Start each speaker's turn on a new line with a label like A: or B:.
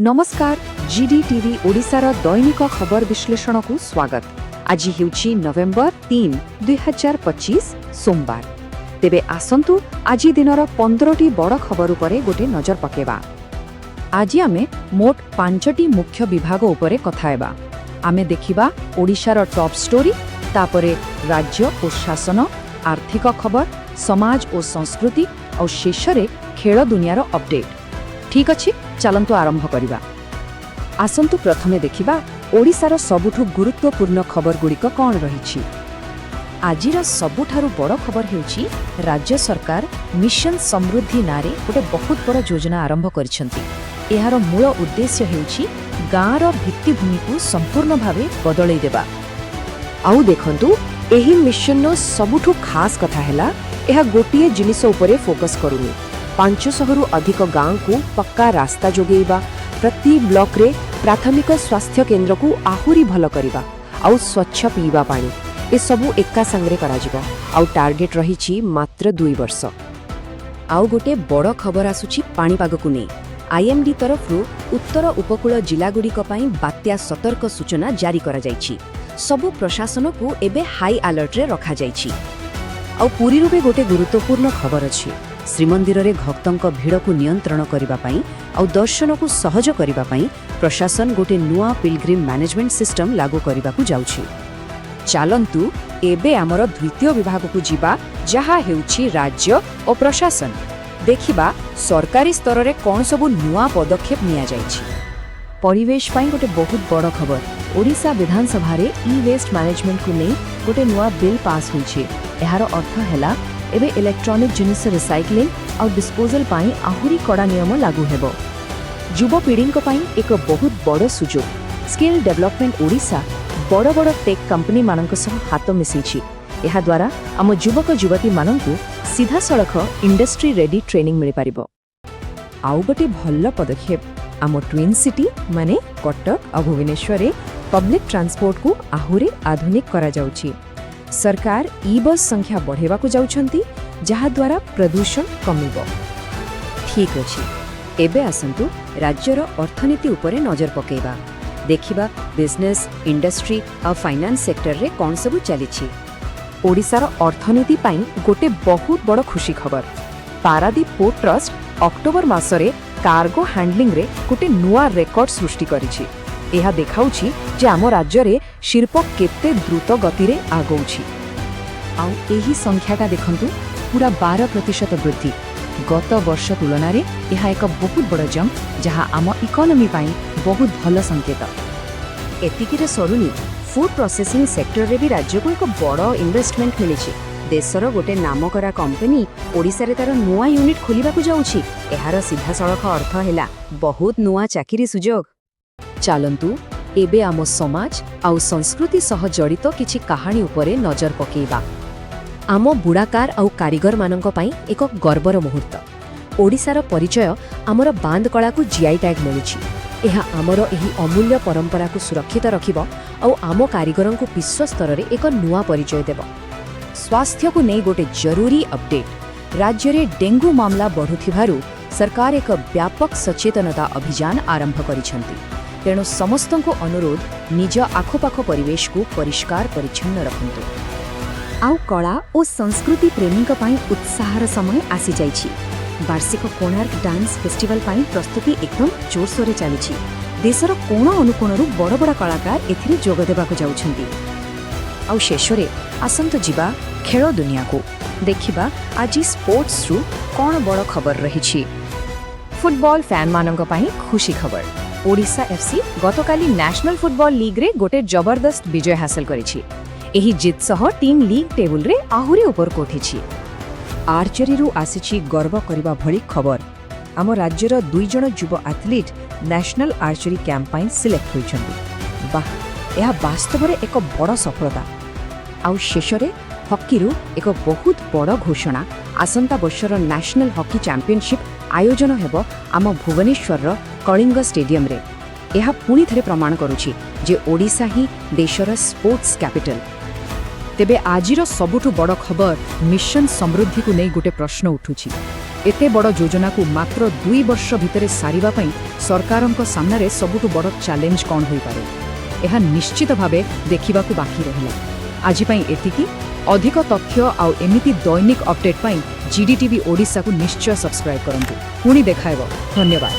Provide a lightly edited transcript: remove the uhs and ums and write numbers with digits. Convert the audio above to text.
A: ନମସ୍କାର, GD TV ଓଡ଼ିଶାର ଦୈନିକ ଖବର ବିଶ୍ଳେଷଣକୁ ସ୍ୱାଗତ। ଆଜି ହେଉଛି ନଭେମ୍ବର 3, 2025, ସୋମବାର। ତେବେ ଆସନ୍ତୁ, ଆଜି ଦିନର 15ଟି ବଡ଼ ଖବର ଉପରେ ଗୋଟେ ନଜର ପକାଇବା। ଆଜି ଆମେ ମୋଟ ପାଞ୍ଚଟି ମୁଖ୍ୟ ବିଭାଗ ଉପରେ କଥା ହେବା। ଆମେ ଦେଖିବା ଓଡ଼ିଶାର ଟପ୍ ଷ୍ଟୋରି, ତାପରେ ରାଜ୍ୟ ଓ ଶାସନ, ଆର୍ଥିକ ଖବର, ସମାଜ ଓ ସଂସ୍କୃତି ଆଉ ଶେଷରେ ଖେଳ ଦୁନିଆର ଅପଡେଟ୍। ଠିକ୍ ଅଛି, ଚାଲନ୍ତୁ ଆରମ୍ଭ କରିବା। ଆସନ୍ତୁ ପ୍ରଥମେ ଦେଖିବା ଓଡ଼ିଶାର ସବୁଠୁ ଗୁରୁତ୍ୱପୂର୍ଣ୍ଣ ଖବରଗୁଡ଼ିକ କ'ଣ ରହିଛି। ଆଜିର ସବୁଠାରୁ ବଡ଼ ଖବର ହେଉଛି, ରାଜ୍ୟ ସରକାର ମିଶନ ସମୃଦ୍ଧି ନାଁରେ ଗୋଟେ ବହୁତ ବଡ଼ ଯୋଜନା ଆରମ୍ଭ କରିଛନ୍ତି। ଏହାର ମୂଳ ଉଦ୍ଦେଶ୍ୟ ହେଉଛି ଗାଁର ଭିତ୍ତିଭୂମିକୁ ସମ୍ପୂର୍ଣ୍ଣ ଭାବେ ବଦଳେଇ ଦେବା। ଆଉ ଦେଖନ୍ତୁ, ଏହି ମିଶନର ସବୁଠୁ ଖାସ୍ କଥା ହେଲା, ଏହା ଗୋଟିଏ ଜିନିଷ ଉପରେ ଫୋକସ୍ କରୁନି। 500ରୁ ଅଧିକ ଗାଁକୁ ପକ୍କା ରାସ୍ତା ଯୋଗାଇବା, ପ୍ରତି ବ୍ଲକରେ ପ୍ରାଥମିକ ସ୍ୱାସ୍ଥ୍ୟ କେନ୍ଦ୍ରକୁ ଆହୁରି ଭଲ କରିବା ଆଉ ସ୍ୱଚ୍ଛ ପିଇବା ପାଣି, ଏସବୁ ଏକା ସାଙ୍ଗରେ କରାଯିବ। ଆଉ ଟାର୍ଗେଟ୍ ରହିଛି ମାତ୍ର 2 ବର୍ଷ। ଆଉ ଗୋଟେ ବଡ଼ ଖବର ଆସୁଛି ପାଣିପାଗକୁ ନେଇ। ଆଇଏମ୍ଡି ତରଫରୁ ଉତ୍ତର ଉପକୂଳ ଜିଲ୍ଲାଗୁଡ଼ିକ ପାଇଁ ବାତ୍ୟା ସତର୍କ ସୂଚନା ଜାରି କରାଯାଇଛି। ସବୁ ପ୍ରଶାସନକୁ ଏବେ ହାଇ ଆଲର୍ଟରେ ରଖାଯାଇଛି। ଆଉ ପୁରୀରୁ ବି ଗୋଟେ ଗୁରୁତ୍ୱପୂର୍ଣ୍ଣ ଖବର ଅଛି। ଶ୍ରୀମନ୍ଦିରରେ ଭକ୍ତଙ୍କ ଭିଡ଼କୁ ନିୟନ୍ତ୍ରଣ କରିବା ପାଇଁ ଆଉ ଦର୍ଶନକୁ ସହଜ କରିବା ପାଇଁ ପ୍ରଶାସନ ଗୋଟେ ନୂଆ ପିଲଗ୍ରିମ୍ ମ୍ୟାନେଜମେଣ୍ଟ ସିଷ୍ଟମ ଲାଗୁ କରିବାକୁ ଯାଉଛି। ଚାଲନ୍ତୁ, ଏବେ ଆମର ଦ୍ୱିତୀୟ ବିଭାଗକୁ ଯିବା, ଯାହା ହେଉଛି ରାଜ୍ୟ ଓ ପ୍ରଶାସନ। ଦେଖିବା ସରକାରୀ ସ୍ତରରେ କ'ଣ ସବୁ ନୂଆ ପଦକ୍ଷେପ ନିଆଯାଇଛି। ପରିବେଶ ପାଇଁ ଗୋଟେ ବହୁତ ବଡ଼ ଖବର। ଓଡ଼ିଶା ବିଧାନସଭାରେ ଇ ୱେଷ୍ଟ ମ୍ୟାନେଜମେଣ୍ଟକୁ ନେଇ ଗୋଟେ ନୂଆ ବିଲ୍ ପାସ୍ ହୋଇଛି। ଏହାର ଅର୍ଥ ହେଲା, ଏବେ ଇଲେକ୍ଟ୍ରୋନିକ୍ ଜିନିଷ ରିସାଇକ୍ଲିଂ ଆଉ ଡିସ୍ପୋଜାଲ ପାଇଁ ଆହୁରି କଡ଼ା ନିୟମ ଲାଗୁ ହେବ। ଯୁବପିଢ଼ିଙ୍କ ପାଇଁ ଏକ ବହୁତ ବଡ଼ ସୁଯୋଗ। ସ୍କିଲ୍ ଡେଭଲପମେଣ୍ଟ ଓଡ଼ିଶା ବଡ଼ ବଡ଼ ଟେକ୍ କମ୍ପାନୀମାନଙ୍କ ସହ ହାତ ମିଶେଇଛି। ଏହାଦ୍ୱାରା ଆମ ଯୁବକ ଯୁବତୀମାନଙ୍କୁ ସିଧାସଳଖ ଇଣ୍ଡଷ୍ଟ୍ରି ରେଡି ଟ୍ରେନିଂ ମିଳିପାରିବ। ଆଉ ଗୋଟେ ଭଲ ପଦକ୍ଷେପ, ଆମ ଟ୍ୱିନ୍ ସିଟି ମାନେ କଟକ ଆଉ ଭୁବନେଶ୍ୱରରେ ପବ୍ଲିକ୍ ଟ୍ରାନ୍ସପୋର୍ଟକୁ ଆହୁରି ଆଧୁନିକ କରାଯାଉଛି। ସରକାର ଇ ବସ୍ ସଂଖ୍ୟା ବଢ଼ାଇବାକୁ ଯାଉଛନ୍ତି, ଯାହାଦ୍ୱାରା ପ୍ରଦୂଷଣ କମିବ।
B: ଠିକ୍ ଅଛି, ଏବେ ଆସନ୍ତୁ ରାଜ୍ୟର ଅର୍ଥନୀତି ଉପରେ ନଜର ପକାଇବା। ଦେଖିବା ବିଜନେସ୍, ଇଣ୍ଡଷ୍ଟ୍ରି ଆଉ ଫାଇନାନ୍ସ ସେକ୍ଟରରେ କ'ଣ ସବୁ ଚାଲିଛି।
A: ଓଡ଼ିଶାର ଅର୍ଥନୀତି ପାଇଁ ଗୋଟେ ବହୁତ ବଡ଼ ଖୁସି ଖବର। ପାରାଦୀପ ପୋର୍ଟ ଟ୍ରଷ୍ଟ ଅକ୍ଟୋବର ମାସରେ କାର୍ଗୋ ହ୍ୟାଣ୍ଡଲିଂରେ ଗୋଟେ ନୂଆ ରେକର୍ଡ ସୃଷ୍ଟି କରିଛି। ଏହା ଦେଖାଉଛି ଯେ ଆମ ରାଜ୍ୟରେ ଶିଳ୍ପ କେତେ ଦ୍ରୁତ ଗତିରେ ଆଗଉଛି। ଆଉ ଏହି ସଂଖ୍ୟାଟା ଦେଖନ୍ତୁ, ପୁରା 12% ବୃଦ୍ଧି। ଗତ ବର୍ଷ ତୁଳନାରେ ଏହା ଏକ ବହୁତ ବଡ଼ ଜମ୍ପ, ଯାହା ଆମ ଇକୋନୋମି ପାଇଁ ବହୁତ ଭଲ ସଂକେତ।
B: ଏତିକିରେ ସରୁନି। ଫୁଡ୍ ପ୍ରୋସେସିଂ ସେକ୍ଟରରେ ବି ରାଜ୍ୟକୁ ଏକ ବଡ଼ ଇନଭେଷ୍ଟମେଣ୍ଟ ମିଳିଛି। ଦେଶର ଗୋଟେ ନାମକରା କମ୍ପାନୀ ଓଡ଼ିଶାରେ ତାର ନୂଆ ୟୁନିଟ୍ ଖୋଲିବାକୁ ଯାଉଛି। ଏହାର ସିଧାସଳଖ ଅର୍ଥ ହେଲା ବହୁତ ନୂଆ ଚାକିରି ସୁଯୋଗ।
A: ଚାଲନ୍ତୁ, ଏବେ ଆମ ସମାଜ ଆଉ ସଂସ୍କୃତି ସହ ଜଡ଼ିତ କିଛି କାହାଣୀ ଉପରେ ନଜର ପକେଇବା।
B: ଆମ ବୁଣାକାର ଆଉ କାରିଗରମାନଙ୍କ ପାଇଁ ଏକ ଗର୍ବର ମୁହୂର୍ତ୍ତ। ଓଡ଼ିଶାର ପରିଚୟ ଆମର ବାନ୍ଦ କଳାକୁ ଜିଆଇ ଟ୍ୟାଗ୍ ମିଳିଛି। ଏହା ଆମର ଏହି ଅମୂଲ୍ୟ ପରମ୍ପରାକୁ ସୁରକ୍ଷିତ ରଖିବ ଆଉ ଆମ କାରିଗରଙ୍କୁ ବିଶ୍ୱସ୍ତରରେ ଏକ ନୂଆ ପରିଚୟ ଦେବ।
A: ସ୍ୱାସ୍ଥ୍ୟକୁ ନେଇ ଗୋଟେ ଜରୁରୀ ଅପଡେଟ୍। ରାଜ୍ୟରେ ଡେଙ୍ଗୁ ମାମଲା ବଢ଼ୁଥିବାରୁ ସରକାର ଏକ ବ୍ୟାପକ ସଚେତନତା ଅଭିଯାନ ଆରମ୍ଭ କରିଛନ୍ତି। ତେଣୁ ସମସ୍ତଙ୍କୁ ଅନୁରୋଧ, ନିଜ ଆଖପାଖ ପରିବେଶକୁ ପରିଷ୍କାର ପରିଚ୍ଛନ୍ନ ରଖନ୍ତୁ।
B: ଆଉ କଳା ଓ ସଂସ୍କୃତି ପ୍ରେମୀଙ୍କ ପାଇଁ ଉତ୍ସାହର ସମୟ ଆସିଯାଇଛି। ବାର୍ଷିକ କୋଣାର୍କ ଡାନ୍ସ ଫେଷ୍ଟିଭାଲ ପାଇଁ ପ୍ରସ୍ତୁତି ଏକଦମ ଜୋରସୋରରେ ଚାଲିଛି। ଦେଶର କୋଣ ଅନୁକୋଣରୁ ବଡ଼ ବଡ଼ କଳାକାର ଏଥିରେ ଯୋଗ ଦେବାକୁ ଯାଉଛନ୍ତି।
A: ଆଉ ଶେଷରେ ଆସନ୍ତୁ ଯିବା ଖେଳ ଦୁନିଆକୁ। ଦେଖିବା ଆଜି ସ୍ପୋର୍ଟସରୁ କ'ଣ ବଡ଼ ଖବର ରହିଛି। ଫୁଟବଲ ଫ୍ୟାନମାନଙ୍କ ପାଇଁ ଖୁସି ଖବର। ଓଡ଼ିଶା ଏଫ୍ସି ଗତକାଲି ନ୍ୟାସନାଲ ଫୁଟବଲ ଲିଗ୍ରେ ଗୋଟେ ଜବରଦସ୍ତ ବିଜୟ ହାସଲ କରିଛି। ଏହି ଜିତ୍ ସହ ଟିମ୍ ଲିଗ୍ ଟେବୁଲରେ ଆହୁରି ଉପରକୁ ଉଠିଛି।
C: ଆର୍ଚରୀରୁ ଆସିଛି ଗର୍ବ କରିବା ଭଳି ଖବର। ଆମ ରାଜ୍ୟର ଦୁଇଜଣ ଯୁବ ଆଥଲିଟ୍ ନ୍ୟାସନାଲ ଆର୍ଚରୀ କ୍ୟାମ୍ପ ପାଇଁ ସିଲେକ୍ଟ ହୋଇଛନ୍ତି। ବାহ, ଏହା ବାସ୍ତବରେ ଏକ ବଡ଼ ସଫଳତା।
B: ଆଉ ଶେଷରେ ହକିରୁ ଏକ ବହୁତ ବଡ଼ ଘୋଷଣା। ଆସନ୍ତା ବର୍ଷର ନ୍ୟାସନାଲ ହକି ଚାମ୍ପିଅନସିପ୍ ଆୟୋଜନ ହେବ ଆମ ଭୁବନେଶ୍ୱରର କଳିଙ୍ଗ ଷ୍ଟାଡିୟମରେ। ଏହା ପୁଣି ଥରେ ପ୍ରମାଣ କରୁଛି ଯେ ଓଡ଼ିଶା ହିଁ ଦେଶର ସ୍ପୋର୍ଟସ୍ କ୍ୟାପିଟାଲ।
A: ତେବେ ଆଜିର ସବୁଠୁ ବଡ଼ ଖବର ମିଶନ ସମୃଦ୍ଧିକୁ ନେଇ ଗୋଟେ ପ୍ରଶ୍ନ ଉଠୁଛି। ଏତେ ବଡ଼ ଯୋଜନାକୁ ମାତ୍ର 2 ବର୍ଷ ଭିତରେ ସାରିବା ପାଇଁ ସରକାରଙ୍କ ସାମ୍ନାରେ ସବୁଠୁ ବଡ଼ ଚ୍ୟାଲେଞ୍ଜ କ'ଣ ହୋଇପାରେ, ଏହା ନିଶ୍ଚିତ ଭାବେ ଦେଖିବାକୁ ବାକି ରହିଲା। ଆଜି ପାଇଁ ଏତିକି। ଅଧିକ ତଥ୍ୟ ଆଉ ଏମିତି ଦୈନିକ ଅପଡେଟ୍ ପାଇଁ ଜିଡିଟିଭି ଓଡ଼ିଶାକୁ ନିଶ୍ଚୟ ସବସ୍କ୍ରାଇବ୍ କରନ୍ତୁ। ପୁଣି ଦେଖାହେବ। ଧନ୍ୟବାଦ।